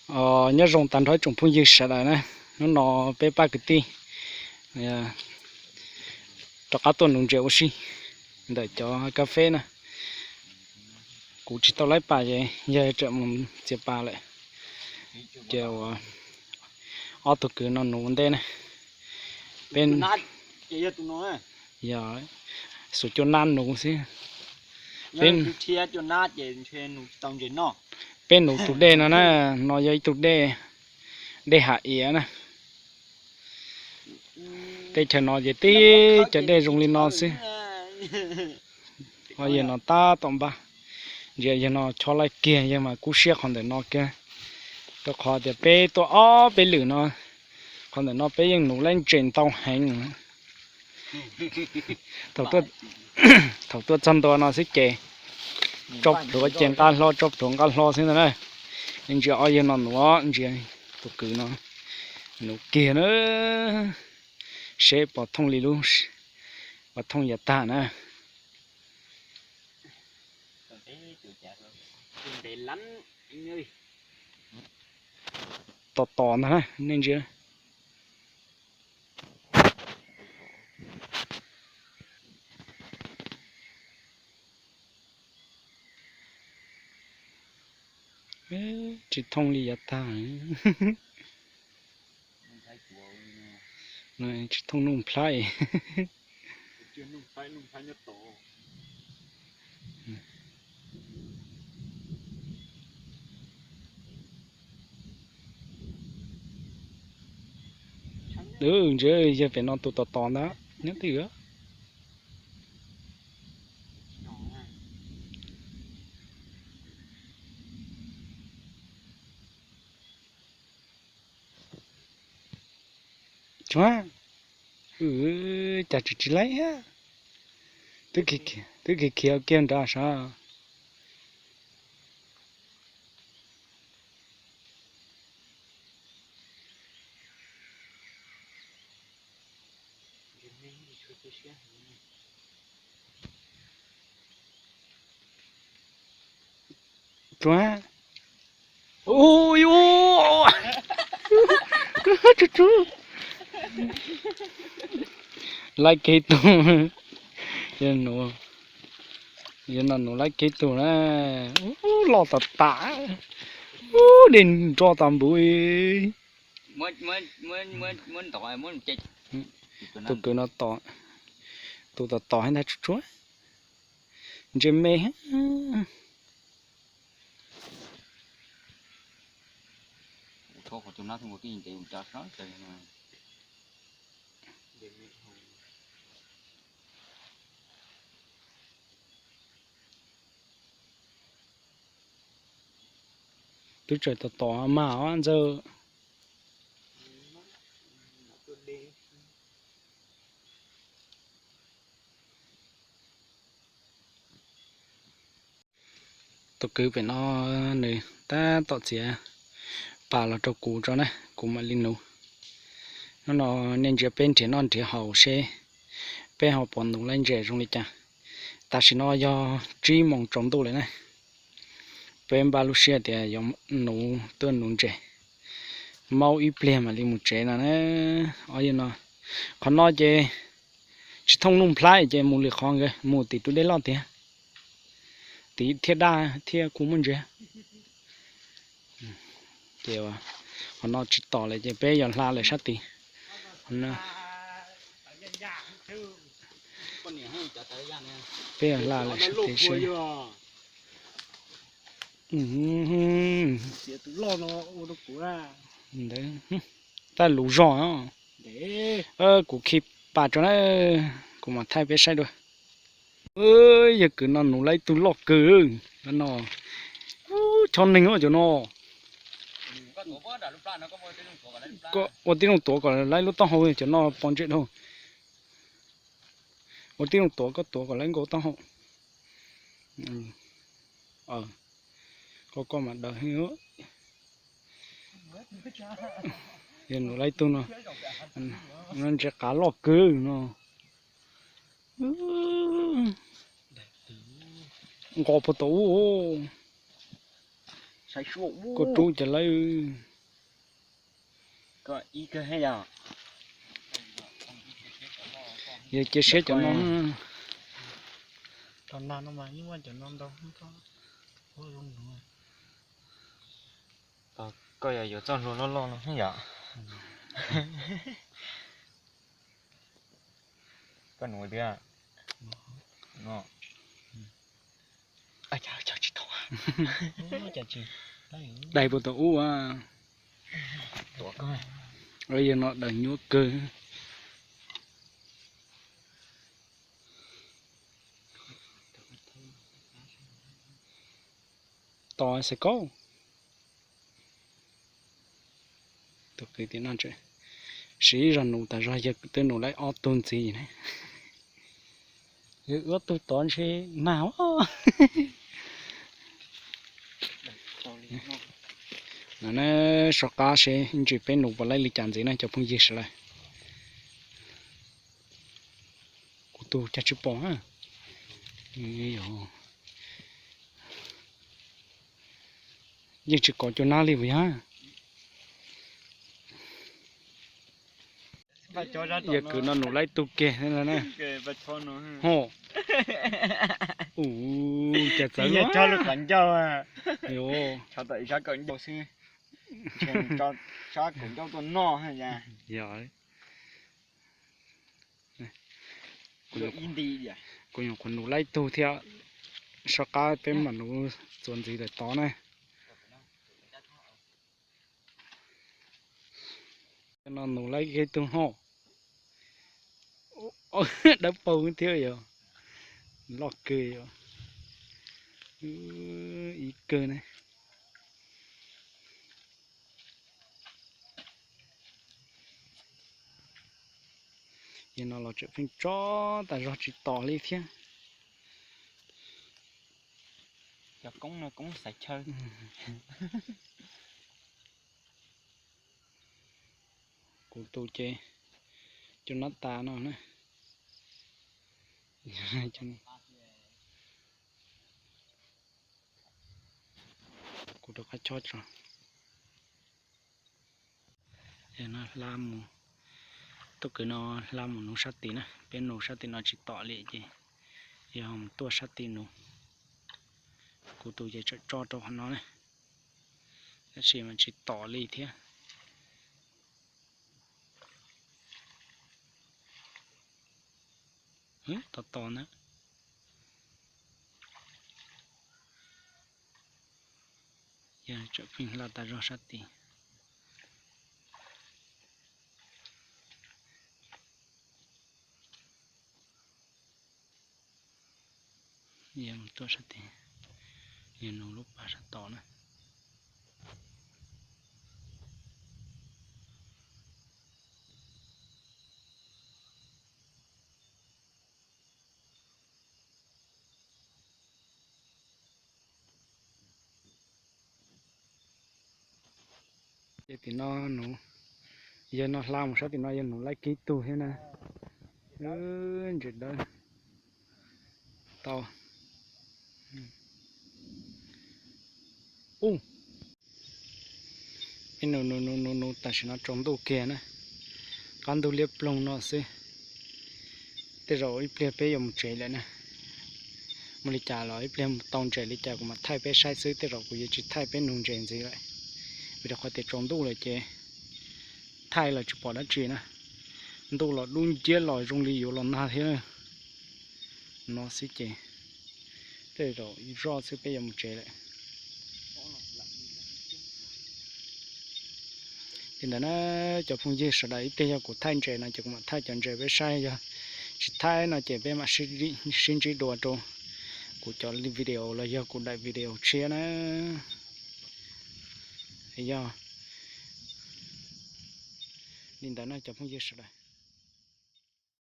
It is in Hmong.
Nyob zoo tag nrho ib tsoom phooj ywg sawv daws na, hnub no peb pab kwv tij rov qab tuaj nuv ntses ua si ntawm cov kab feb na. Kuv tsis tau laib pas ces yawg tseem mus txiav pas lawm, ces ua ob tug kwv no nuv ua ntej na. Peb, yog xuas cua nab nuv xwb. Peb nuv tus dej no na, no yog ib tug dej, dej Hav Iav na. Teb chaws no ces tib cov dej zoo li no xwb. Ho yawg no tab tom npaj, ntsia yawg no chob laij kiag, yawg mas kub siab qhov ntawm no kiag. Rau qhov tias peb tuaj ob peb lwm no, qhov ntawm no peb yeej nuv laib ntses ntau heev. Thaum tuaj txog ntua no xwb ces tso plhuav ces nqa hlo, tso plhuav nqa hlo xwb ntag na. Ntsia ob yawg no nuv, ntsia tus kwv no nuv kiag na, seb puas thooj li lub, puas thooj yav tag na. Tos tos ntag na, nej ntsia. Tsis thooj li yav tag. Tsis thooj nuj nplhaib. Ntsia yawg pem no tus tos tos ntag, nyob twj ywm. Tsuav, cas tsis tsis laib, twb khiav kiag nrad sav. Tsuav, ua, tsuav, laib kiag tug, yawg no nuv laib kiag tug na, ub loj tas tas, ub dej nro tas npuv. Tus kwv no tos, tus tos tos ntag tsuav, ntsia me. Twb tseem tos tos mas ntxawg. Tus kwv pem no nws tab tom txiav pas los rau kuv tso na, kuv mam li nuv. Hnub no nej ntsia peb nrhiav noj nrhiav haus seb peb ho puas nuv laib ntses zoo li cas. Tam sim no yog tsib moos tsaus ntuj lawm na. Peb npaj lub siab tias yuav nuv, tuaj nuv ntses, maub ib pliag mam li mus tsev no na. Ob yawg no, qhov no ces tsis thooj nuj nplhaib ces mus lwm qhov nkawd mus tim tus dej loj tiag, tim thiaj daj thiaj kuj muaj ntses. Ces qhov no tsis tos lawm ces peb yog hla lawm sab tid. Peb yog hla lawm sab tid seb. Ntawd, taj lus zog. Kuv khi pas tso na, kuv mam thaij peb saib dua. Yawg kwv no nuv laib ib tug loj kawg no, chob neeg cov no. Ua tib zoo tuav kom laib lub taub hau, cov no pov ntsej dhau. Ua tib zoo tuav, koj tuav kom laib nkaus taub hau. Koj, koj mam daws. Yawg nuv laib ib tug no, ntses qav loj kawg no. Nqos puag tom ub. Koj rub cov lawm. Yog cia siab cov no. Koj yog yuav txoj hlua loj loj no yom. Koj nus tiag. Dai puas tau ub a. Yog no daws nyuaj kawg. Tos xav koj. Tus kwv tij no siv zog nus tas zog yawg twb nus lawm ob tug ntxiv ne. Yawg ob tug tod ntshe nag. No na, soj qab seb ntsis peb nus puas laib li cas ntxiv na cov phooj ywg sawv daws. Kuv tus cas tsis pom na. Yeej tsis kov cov nab li puas yog? Yog kwv no nus laib tug kiag na. Ho, ua cas txawv. Yog, kuv nyuam qhuav nus laib tug thiab, soj qab peb mam nus txuas ntxiv lawm tod na. No nus laib kiag tug ho. Dawb paug thiab yog. Loj kawg yog. Ib kawg ne. Yog no los tseem pheej tso tas zog tsis tom li thiab. Cov koob no koob xaiv chaw. Kuv tus ces cov nab tas no na. Kuv rov qab chob tso. Yog no hla mus, tub kwv no hla mus nuv sab tid na, peb nuv sab tim no tsis tom li ces yog mus tuaj sab tid nuv. Kuv tus ces tseem tso rau qhov no na, tab sis mas tsis tom li thiab. Tos tos na. Yog tseem pheej hla tas zog sab tid. Yog mus tuaj sab tid, yog nus lub pas sab tod na. Ces tim no nus, yog no hla mus sab tim no yog nus laib kiag tug thiab na. Ntses dawb tau. Ub, peb nus nus nus nus nus tam sim no tsaus ntuj kiag na, qab ntug liab ploog no xwb. Tej zaum ib pliag peb yuav mus tsev lawm na. Muaj li cas los ib pliag tau ntses li cas kuv mam thaij peb saib xwb, tej zaum kuv yuav tsis thaij peb nug ntses ntxiv lawm, vim rau qhov tias tsaus ntuj lawm ces thaij los tsis pom dab tsi na. Ntuj los dub nciab los zoo li yuav los nag thiab no xwb ces tej zaum zoj xwb peb yuav mus tsev lawm. Li ntawd na, cov phooj ywg sawv daws, ib pliag yog kuv thaij ntses no ces kuv mam thaij cov ntses peb saib, yog tsis thaij no ces peb mam sib ntsib dua rau kuv cov video los yog kuv daim video tshiab na. Yog li ntawd na cov phooj ywg sawv daws.